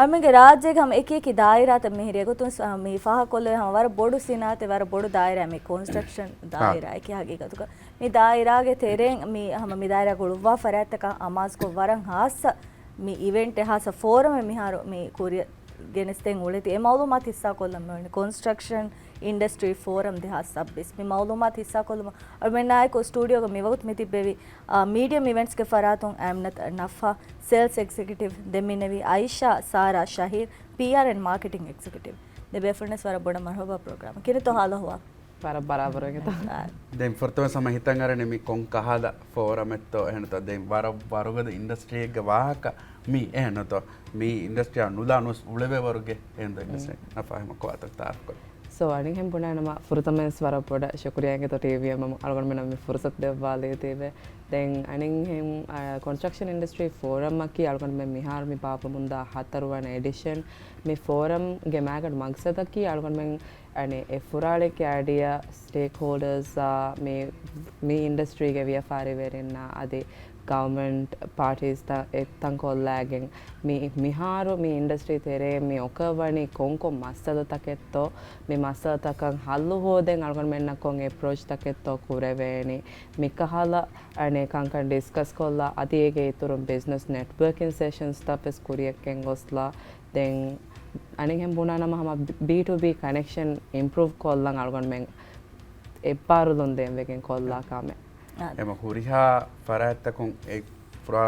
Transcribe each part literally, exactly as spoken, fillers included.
އަޅުމެންގެ ރާއްޖޭގެ ހަމަ އެކި އެކި ދާއިރާތައް މިހިރި އެގޮތުން ސ-، މި ފާހަގަކޮށްލެވޭ ހަމަ ވަރަށް ބޮޑު ސިނާއަތެއް، ވަރަށް ބޮޑު ދާއިރާ މި ކޮންސްޓްރަކްޝަން ދާއިރާއަކީ ހަގީގަތުގަ. މި ދާއިރާގެ ތެރެއިން މި ހަމަ މި ދާއިރާގަ އުޅުއްވާ ފަރާތްތަކަށް އަމާޒުކޮށް ވަރަށް ހާއްސަ މި އިވެންޓެއް ހާއްސަ ފޯރަމެއް މިހާރު މި ކުރިއަށް ގެނެސްދޭން އުޅެތީ. އެ މައުލޫމާތު ހިއްސާކޮށްލަން މިވަނީ ކޮންސްޓްރަކްޝަން އިންޑަސްޓްރީ ފޯރަމް ދެހާސް ސައްބީސް. މި މައުލޫމާތު ހިއްސާކޮށްލުމަށް އަޅުމެންނާއެކު ސްޓޫޑިއޯގަ މިވަގުތު މިތިއްބެވި، އާ، މީޑިއަ އިވެންޓްސްގެ ފަރާތުން އައިމްނަތް ނަފްހާ، ސޭލްސް އެގްޒެކެޓިވް ދެމިނެވި އައިޝާ ސާރާ ޝަހީރް، ޕީއާރް އެންޑް މާކެޓިން އެގްޒެކެޓިވް. ދެ ބޭފުޅުންވެސް ވަރަށް ބޮޑަށް މަރުހަބާ ޕްރޮގްރާމް. ކިހިނެއްތޯ ހާލު އަހުވާލު؟ ވަރަށް ބަރާބަރު އިނގޭތޯ. އާ. ދެން ފުރަތަމަ ހަމަ ހިތަށް އަރަނީ މި ކޮން ކަހަލަ ފޯރަމެއްތޯ އެހެންތޯ؟ ދެން ވަރަށް ވަރުގަދަ އިންޑަސްޓްރީއެއްގެ ވާހަކަ މީ އެހެންތޯ؟ މި އިންޑަސްޓްރީއާ ނުލާ ނުވެސް އުޅެވޭ ވަރުގެ އެހެންތޯ އިންޑަސްޓްރީ؟ ނަފްހާ ހަމަ ކޮބާތޯ ތައާރަފް ކޮށް. ސޯ، އަނެއްހެން ބުނާނަމަ ފުރަތަމަވެސް ވަރަށް ބޮޑަށް ޝުކުރިއްޔާ އިނގޭތޯ ޓީވީއެމް އަޅުގަނޑުމެންނަށް މި ފުރުސަތު ދެއްވާލީތީވެ. ދެން އަނެއްހެން، އާ، ކޮންސްޓްރަކްޝަން އިންޑަސްޓްރީ ފޯރަމްއަކީ އަޅުގަނޑުމެން މިހާރު މި ބާއްވަމުންދާ ހަތަރުވަނަ އެޑިޝަން. މި ފޯރަމްގެ މާގަނޑު މަގްސަދަކީ އަޅުގަނޑުމެން އަނެއް އެ ފުރާޅެއްގެ އައިޑިއާ ސްޓޭކްހޯލްޑަރސްއާ މި، މި އިންޑަސްޓްރީގެ ވިޔަފާރިވެރިންނާ އަދި ގަވަމެންޓް ޕާޓީސްތައް އެއްތަން ކޮށްލާގެން މި، މިހާރު މި އިންޑަސްޓްރީ ތެރޭ މި އޮކަރވަނީ ކޮންކޮން މައްސަލަތަކެއްތޯ، މި މައްސަލަތަކަށް ހައްލު ހޯދެން އަޅުގަނޑުމެންނަށް ކޮން އެޕްރޯޗްތަކެއްތޯ ކުރެވޭނީ، މިކަހަލަ އަނެއް ކަންކަން ޑިސްކަސް ކޮށްލާ، އަދި އޭގެ އިތުރުން ބިޒްނަސް ނެޓްވަރކިން ސެޝަންސްތައް ވެސް ކުރިއަށް ގެންގޮސްލާ، ދެން އަނެއްހެން ބުނާނަމަ ހަމަ ބީ ޓޫ ބީ ކަނެކްޝަން އިމްޕްރޫވް ކޮށްލަން އަޅުގަނޑުމެން އެއްބާރުލުން ދޭން ވެގެން ކޮށްލާ ކަމެއް. އާ. އެމަ ހުރިހާ ފަރާތްތަކުން އެ ފުރާ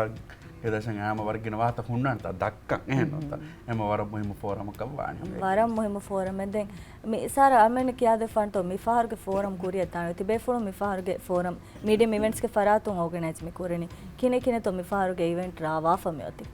އެދަށަށް އާމަ ވަރަށް ގިނަ ވާހަކަ ހުންނާނެތާ ދައްކަން އެހެން ނޫންތާ. އެމަ ވަރަށް މުހިއްމު ފޯރަމަކަށް ވާނެ. ވަރަށް މުހިއްމު ފޯރަމެއް. ދެން މި ސާރާ އަމެން ކިޔާދެއްވާނެތޯ މި ފަހަރުގެ ފޯރަމް ކުރިއަށް ދާނެ ތިބޭފުޅުން މި ފަހަރުގެ ފޯރަމް މީޑިއަ އިވެންޓްސްގެ ފަރާތުން އޯގަނައިޒް މި ކުރަނީ. ކިހިނެއް ކިހިނެއްތޯ މި ފަހަރުގެ އިވެންޓް ރާވާފަ މި އޮތީ؟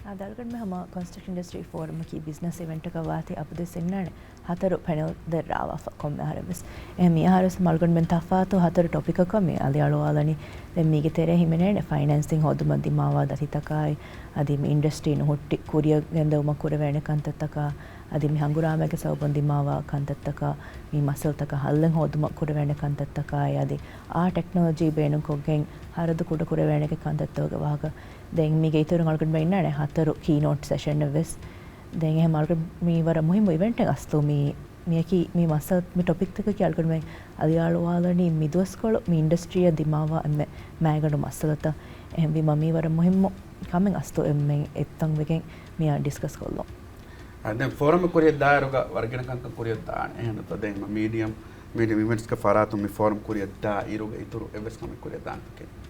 އާދެ، އަޅުގަނޑުމެން ހަމަ ކޮންސްޓްރަކްޝަން އިންޑަސްޓްރީ ފޯރަމަކީ ބިޒްނަސް އިވެންޓަކަށް ވާތީ އަބަދުވެސް އިންނާނެ ހަތަރު ޕެނެލް ދެއް ރާވާފަ ކޮންމެ އަހަރެއްވެސް. އެ މި އަހަރުވެސް ހަމަ އަޅުގަނޑުމެން ތަފާތު ހަތަރު ޓޮޕިކަކަށް މި އަލިއަޅުވާލަނީ. ދެން މީގެ ތެރޭ ހިމެނޭނެ ފައިނޭންސިން ހޯދުމަށް ދިމާވާ ދަތިތަކާއި، އަދި މި އިންޑަސްޓްރީ ނުހުއްޓި ކުރިއަށް ގެންދެވުމަށް ކުރެވޭނެ ކަންތައްތަކާ، އަދި މި ހަނގުރާމައިގެ ސަބަބުން ދިމާވާ ކަންތައްތަކާ، މި މައްސަލަތަކަށް ހައްލެއް ހޯދުމަށް ކުރެވޭނެ ކަންތައްތަކާއި، އަދި އާ ޓެކްނޮލޮޖީ ބޭނުންކޮށްގެން ހަރަދު ކުޑަ ކުރެވޭނެގެ ކަންތައްތަކުގެ ވާހަކަ. ދެން މީގެ އިތުރުން އަޅުގަނޑުމެން އިންނާނެ ހަތަރު ކީނޯޓް ސެޝަންއެއް ވެސް. ދެން އެހެން އަޅުގަނޑު މީ ވަރަށް މުހިއްމު އިވެންޓެއް އަސްލު މީ، މިއަކީ މި މައްސަލަ، މި ޓޮޕިކްތަކަކީ އަޅުގަނޑުމެން އަލިއަޅުވާލަނީ މިދުވަސްކޮޅު މި އިންޑަސްޓްރީއަށް ދިމާވާ އެންމެ މައިގަނޑު މައްސަލަތައް. އެހެންވީމަ މީ ވަރަށް މުހިއްމު ކަމެއް އަސްލު އެންމެން އެއްތަން ވެގެން މިއާ ޑިސްކަސް ކޮށްލުން. އަ، ދެން ފޯރަމް ކުރިއަށް ދާއިރުގަ ވަރަށް ގިނަ ކަންކަން ކުރިއަށް ދާނެ. އެހެންތޯ ދެން މީޑިއަމް، މީޑިއަމް އިވެންޓްސްގެ ފަރާތުން މި ފޯރަމް ކުރިއަށް ދާ އިރުގެ އިތުރު އެއްވެސް ކަމެއް ކުރިއަށް ދާނެތޯ ކިހިނެއް؟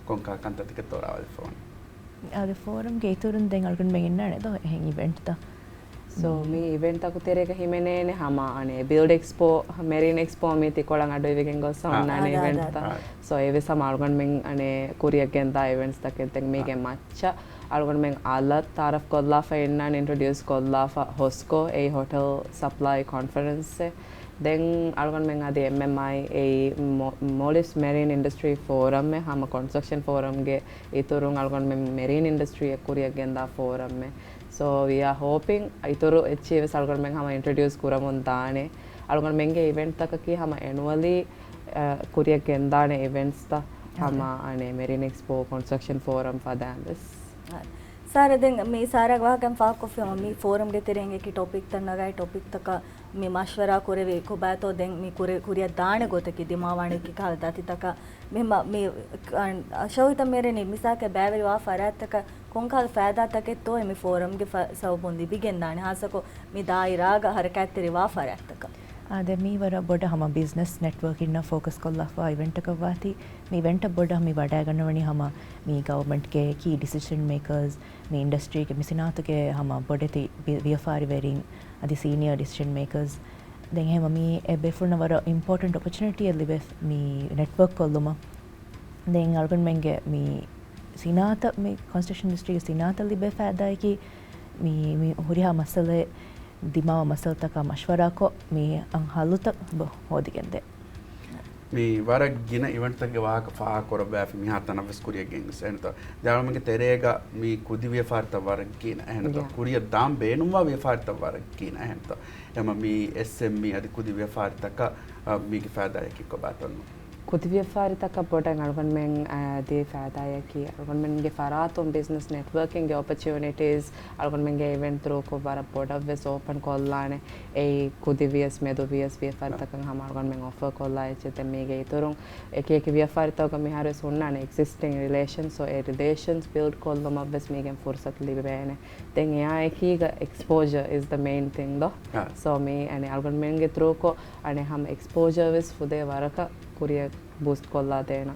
ކޮން ކަ-، ކަންތައްތަކެއްތޯ ރާވާލައްވަނީ؟ އާދެ، ފޯރަމްގެ އިތުރުން ދެން އަޅުގަނޑުމެން އިންނާނެ ދޯ އެހެން އިވެންޓްތައް. ސޯ، މި އިވެންޓްތަކު ތެރޭގަ ހިމެނޭނެ ހަމަ އަނެއް ބިލްޑް އެކްސްޕޯ، މެރީން އެކްސްޕޯ މި ތިކޮޅަށް އަޑުއިވިގެން ގޮސް އާ. އޮންނާނެ އާ، އާ، އިވެންޓްތައް. އާ. ސޯ، އެވެސް ހަމަ އަޅުގަނޑުމެން އަނެއް ކުރިއަށް ގެންދާ އިވެންޓްސް ތަކެއް. ދެން މީގެ އާ. މައްޗަށް އަޅުގަނޑުމެން އަލަށް ތައާރަފް ކޮށްލާފަ އިންނާނެ، އިންޓްރޮޑިއުސް ކޮށްލާފަ ހޮސްކޯ އެ ހޮޓެލް ސަޕްލައި ކޮންފަރެންސްއެއް. ދެން އަޅުގަނޑުމެން އަދި އެމްއެމްއައި އެއީ މޯ-، މޯލްޑިވްސް މެރީން އިންޑަސްޓްރީ ފޯރަމްއެއް، ހަމަ ކޮންސްޓްރަކްޝަން ފޯރަމްގެ އިތުރުން އަޅުގަނޑުމެން މެރީން އިންޑަސްޓްރީއަށް ކުރިއަށް ގެންދާ ފޯރަމްއެއް. ސޯ، ވީ އާ ހޯޕިން އިތުރު އެއްޗެއް ވެސް އަޅުގަނޑުމެން ހަމަ އިންޓްރޮޑިއުސް ކުރަމުން ދާނެ. އަޅުގަނޑުމެންގެ އިވެންޓްތަކަކީ ހަމަ އެނުއަލީ، އަ، ކުރިއަށް ގެންދާނެ އިވެންޓްސްތައް. ހަމަ އަނެއް މެރީން އެކްސްޕޯ، ކޮންސްޓްރަކްޝަން ފޯރަމް ފަދައިން ވެސް. ސާރާ، ދެން މި ސާރާގެ ވާހަކައިން ފާހަގަކޮށްފި ހަމަ މި ފޯރަމްގެ ތެރެއިން އެކި ޓޮޕިކްތައް ނަގައި ޓޮޕިކްތަކަށް މި މަޝްވަރާ ކުރެވި ކޮބާތޯ ދެން މި ކުރި-، ކުރިއަށް ދާނެ ގޮތަކީ ދިމާވާނެ ކި ކަހަލަ ދަތިތަކަށް މި މަ-، މި، އަން، ޝަހީދަށް މިރެނީ މިސާކަށް ބައިވެރިވާ ފަރާތްތަކަށް ކޮންކަހަލަ ފައިދާތަކެއްތޯ މި ފޯރަމްގެ ފަ-، ސަބަބުން ލިބިގެންދާނެ ހާއްސަކޮށް މި ދާއިރާގަ ހަރަކާތްތެރިވާ ފަރާތްތަކަށް. އާދެ، މީ ވަރަށް ބޮޑަށް ހަމަ ބިޒްނަސް ނެޓްވަރކިންނަށް ފޯކަސް ކޮށްލާފަ އިވެންޓަކަށް ވާތީ، މި އިވެންޓަށް ބޮޑަށް މި ވަޑައިގަންނަވަނީ ހަމަ މި ގަވަމެންޓްގެ ކީ ޑިސިޝަން މޭކަރސް، މި އިންޑަސްޓްރީގެ މި ސިނާއަތުގެ ހަމަ ބޮޑެތި ވި-، ވިޔަފާރިވެރިން އަދި ސީނިއާ ޑިސިޝަން މޭކަރސް. ދެން އެހެންވީމަ މީ އެ ބޭފުޅުންނަށް ވަރަށް އިމްޕޯޓެންޓް އޮޕޮޗުނިޓީއެއް ލިބޭ މި ނެޓްވަރކް ކޮށްލުމަށް. ދެން އަޅުގަނޑުމެންގެ މި ސިނާއަތަށް މި ކޮންސްޓްރަކްޝަން އިންޑަސްޓްރީގެ ސިނާއަތަށް ލިބޭ ފައިދާއަކީ މި، މި ހުރިހާ މައްސަލައެއް ދިމާވާ މައްސަލަތަކާ މަޝްވަރާކޮށް، މި އަން ހައްލުތައް ބަ-، ހޯދިގެންދޭ. މި ވަރަށް ގިނަ އިވެންޓްތަކުގެ ވާހަކަ ފާހަގަކުރައްވާފި މިހާ ތަނަށްވެސް ކުރިއަށް ގެންގޮސް. އެހެންތޯ؟ ދެ އަޅުމެންގެ ތެރޭގަ މި ކުދި ވިޔަފާރިތައް ވަރަށް ގިނަ. އެހެންތޯ؟ ކުރިއަށް ދާން ބޭނުންވާ ވިޔަފާރިތައް ވަރަށް ގިނަ. އެހެންތޯ؟ އެމަ މި އެސްއެމްއީ އަދި ކުދި ވިޔަފާރިތަކަށް، އަ، މީގެ ފައިދާއަކީ ކޮބާތޯ؟ ކުދި ވިޔަފާރިތަކަށް ބޮޑަށް އަޅުގަނޑުމެން އަދި ފައިދާއަކީ، އަޅުގަނޑުމެންގެ ފަރާތުން ބިޒްނަސް ނެޓްވޯކިންގ އޮޕަޗުނިޓީސް އަޅުގަނޑުމެންގެ އިވެންޓް ތުރޫކޮށް ވަރަށް ބޮޑަށް ވެސް އޯޕަން ކޮށްލާނެ. އެއީ ކުދި ވިޔަސް މެދު ވިޔަސް ވިޔަފާރިތަކަށް ހަމަ އަޅުގަނޑުމެން އޮފަރ ކޮށްލާ އެއްޗެއް. ދެން މީގެ އިތުރުން އެކި އެކި ވިޔަފާރިތަކުގަ މިހާރު ވެސް ހުންނާނެ އެގްޒިސްޓިން ރިލޭޝަންސް، ސޯ އެ ރިލޭޝަންސް ބިލްޑް ކޮށްލުމަށް ވެސް މީގެން ފުރުސަތު ލިބޭނެ. ދެން އެއާ އެކީގަ އެކްސްޕޯޖަރ އިޒް ދަ މެއިން ތިން ދޯ. އާ. ސޯ މީ އަނެ އަޅުގަނޑުމެންގެ ތުރޫކޮށް އަނެ ހަމަ އެކްސްޕޯޖަރ ވެސް ފުދޭ ވަރަކަށް ކުރިއަށް ބޫސްޓް ކޮށްލާ ދޭނަ.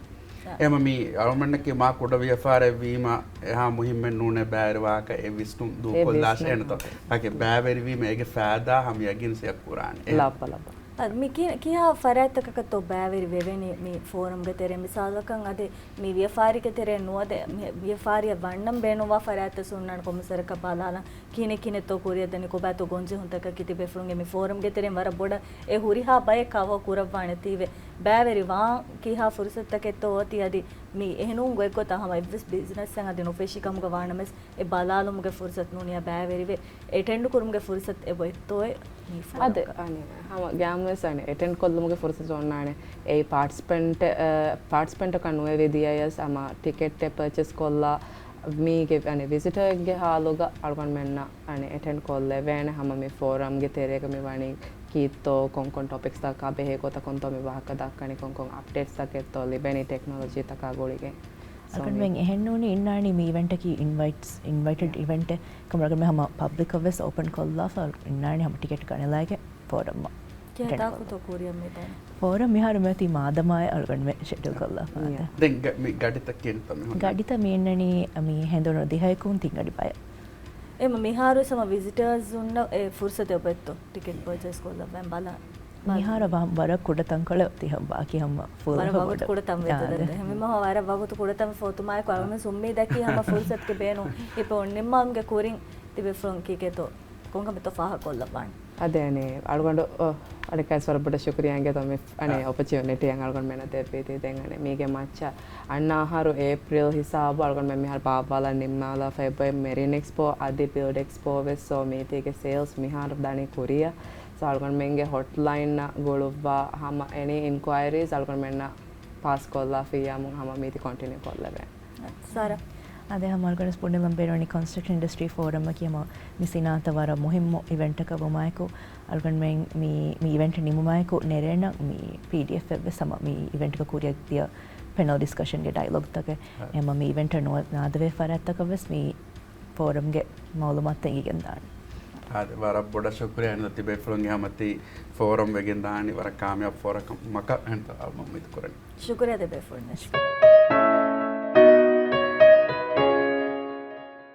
އެމަ މީ އަޅުމެންނަކީ މާ ކުޑަ ވިޔަފާރެއް ވީމަ އެހާ މުހިއްމެއް ނޫނޭ ބައިވެރި ވާހަކަ އެ ވިސްނުން ދޫކޮށްލާށޭނެތޯ. އެ ބައިވެރިވީމަ އޭގެ ފައިދާ ހަމަ ޔަގީން ސެއް ކުރާނެ. ލައްޕަ ލައްޕަ. އަދި މި ކި-، ކިހާ ފަރާތްތަކަކަށްތޯ ބައިވެރި ވެވެނީ މި ފޯރަމްގެ ތެރޭ؟ މިސާލަކަށް އަދި މި ވިޔަފާރީގެ ތެރޭ ނުވަދެ މި ވިޔަފާރިއަށް ވަންނަން ބޭނުންވާ ފަރާތްތައް ހުންނާނެ ކޮންމެސް ވަރަކަށް ބަލާލަން. ކިހިނެއް ކިހިނެއްތޯ ކުރިއަށް ދަނީ، ކޮބާތޯ ގޮންޖެހުންތަކަކީ ތިބޭފުޅުންގެ މި ފޯރަމްގެ ތެރެއިން ވަރަށް ބޮޑަށް އެ ހުރިހާ ބައެއް ކަވަރ ކުރައްވާނެ. ތީވެ ބައިވެރިވާން ކިހާ ފުރުސަތުތަކެއްތޯ އޮތީ އަދި މި އެހެނޫން ގޮތްގޮތަށް ހަމަ އެއްވެސް ބިޒްނަސްއެއް އަދި ނުފެށި ކަމުގަ ވާނަމަވެސް އެ ބަލާލުމުގެ ފުރުސަތު ނޫނިއްޔާ ބައިވެރިވެ އެޓެންޑް ކުރުމުގެ ފުރުސަތު އެބޮތްތޯއޭ؟ މީ އަދެ ފޯރަމްގަ އަނެ ހަމަ ގާމްވެސް އަނެ އެޓެންޑް ކޮށްލުމުގެ ފުރުސަތު އޮންނާނެ. އެއީ ޕާޓިސިޕެންޓް، އަ، ޕާޓިސިޕެންޓަކަށް ނުވެވި ދިޔަޔަސް ހަމަ ޓިކެޓް ޕަރޗޭސް ކޮށްލާ މީގެ އަނެ ވިޒިޓަރެއްގެ ހާލުގަ އަޅުގަނޑުމެންނަށް އަނެ އެޓެންޑް ކޮށްލެވޭނެ. ހަމަ މި ފޯރަމްގެ ތެރޭގަ މި ވަނީ ކީއްތޯ، ކޮންކޮން ޓޮޕިކްސްތަކާ ބެހޭ ގޮތަކުންތޯ މި ވާހަކަ ދައްކަނީ، ކޮންކޮން އަޕްޑޭޓްސްތަކެއްތޯ ލިބެނީ ޓެކްނޮލޮޖީތަކާ ގުޅިގެން. އަޅުގަނޑުމެން އެހެންނޫނީ އިންނާނީ މި އިވެންޓަކީ އިންވައިޓްސް، އިންވައިޓެޑް އިވެންޓެއް ކަމަށް އަޅުގަނޑުމެން ހަމަ ޕަބްލިކަށް ވެސް އޯޕަން ކޮށްލާފަ އިންނާނީ ހަމަ ޓިކެޓް ގަނެލާގެ ފޯރަމް ކިހާ ތާކުތޯ ކުރިއަށް މިދާނެ؟ ފޯރަމް މިހާރު މިއޮތީ މާދަމާއެއް އަޅުގަނޑުމެން ޝެޑިއުލް ކޮށްލާފަ. ދެން ގަ-، މި ގަޑިތައް ކިހިނެއްތޯ މި ހުންނަ؟ ގަޑިތައް މި އިންނަނީ މި ހެނދުނު ދިހައަކުން ތިން ގަޑި ބަޔަށް. އެމަ މިހާރު ސަމަ ވިޒިޓަރސް ހުންނަ އެ ފުރުސަތެއް އޮތްތޯ ޓިކެޓް ޕަރޗޭސް ކޮށްލައްވަން ބަލަ. މިހާރަށް ވަ-، ވަރަށް ކުޑަ ތަންކޮޅެއް އޮތީ ހަމަ ބާކީ ހަމަ ފުލް ވަރަށް ވަގުތު ކުޑަ ތަން ވެއްދެ ދެން. ހެމިމަހަ ވަރަށް ވަގުތު ކުޑަ ތަން ފޯތުމާއެކު އަޅުމެން ސުންމީ ދައްކީ ހަމަ ފުރުސަތުގެ ބޭނުން ހިޕެއް ނިންމާމުގެ ކުރިން ތިބޭފުޅުން ކީކޭތޯ ކޮންކަމެއްތޯ ފާހަގަ ކޮށްލައްވާނެ. އަދެ އަނެ އަޅުގަނޑު އަނެކާސް ވަރަށް ބޮޑަށް ޝުކުރިއްޔާ އިނގޭތޯ މި އަނެ އޮޕަޗުނިޓީއަށް އަޅުގަނޑުމެންނަށް ދެއްވީތީ. ދެން އަނެ މީގެ މައްޗަށް އަންނަ އަހަރު އޭޕްރިލް ހިސާބު އަޅުގަނޑުމެން މިހާރު ބާއްވާލަން ނިންމާލާފަ އެބައޮތް މެރިން އެކްސްޕޯ އަދި ބިލްޑް އެކްސްޕޯ ވެސް. ސޯ މީތީގެ ސޭލްސް މިހާރު ދަނީ ކުރިއަށް. ސޯ އަޅުގަނޑުމެންގެ ހޮޓްލައިންއަށް ގުޅުއްވާ ހަމަ އެނީ އިންކުއައިރީސް އަޅުގަނޑުމެންނަށް ޕާސް ކޮށްލާފިއްޔާމު ހަމަ މީތި ކޮންޓިނިއު ކޮށްލެވޭނެ. ސާރާ. އަދި ހަމަ އަޅުގަނޑު ވެސް ބުނެލަން ބޭނުންވަނީ ކޮންސްޓްރަކްޝަން އިންޑަސްޓްރީ ފޯރަމްއަކީ ހަމަ މި ސިނާއަތަށް ވަރަށް މުހިއްމު އިވެންޓަކަށް ވުމާއެކު އަޅުގަނޑުމެން މި، މި އިވެންޓް ނިމުމާއެކު ނެރޭނަން މި ޕީޑީއެފްއެއް ވެސް ހަމަ މި އިވެންޓްގަ ކުރިއަށް ދިޔަ ޕެނަލް ޑިސްކަޝަންގެ ޑައިލޮގްތަކެއް އެމަ މި އިވެންޓަށް ނުވަ-، ނާދެވޭ ފަރާތްތަކަށް ވެސް މި ފޯރަމްގެ މައުލޫމާތުތައް އެނގިގެން ދާނެ. އާދެ، ވަރަށް ބޮޑަށް ޝުކުރިއްޔާ ތިބޭފުޅުންގެ ހަމަ ތި ފޯރަމް ވެގެން ދާނީ ވަރަށް ކާމިޔާބު ފޯރަމަކަށް އެންތަ އުއްމީދު ކުރަނީ. ޝުކުރިއްޔާ ތިބޭފުޅުންނަށް.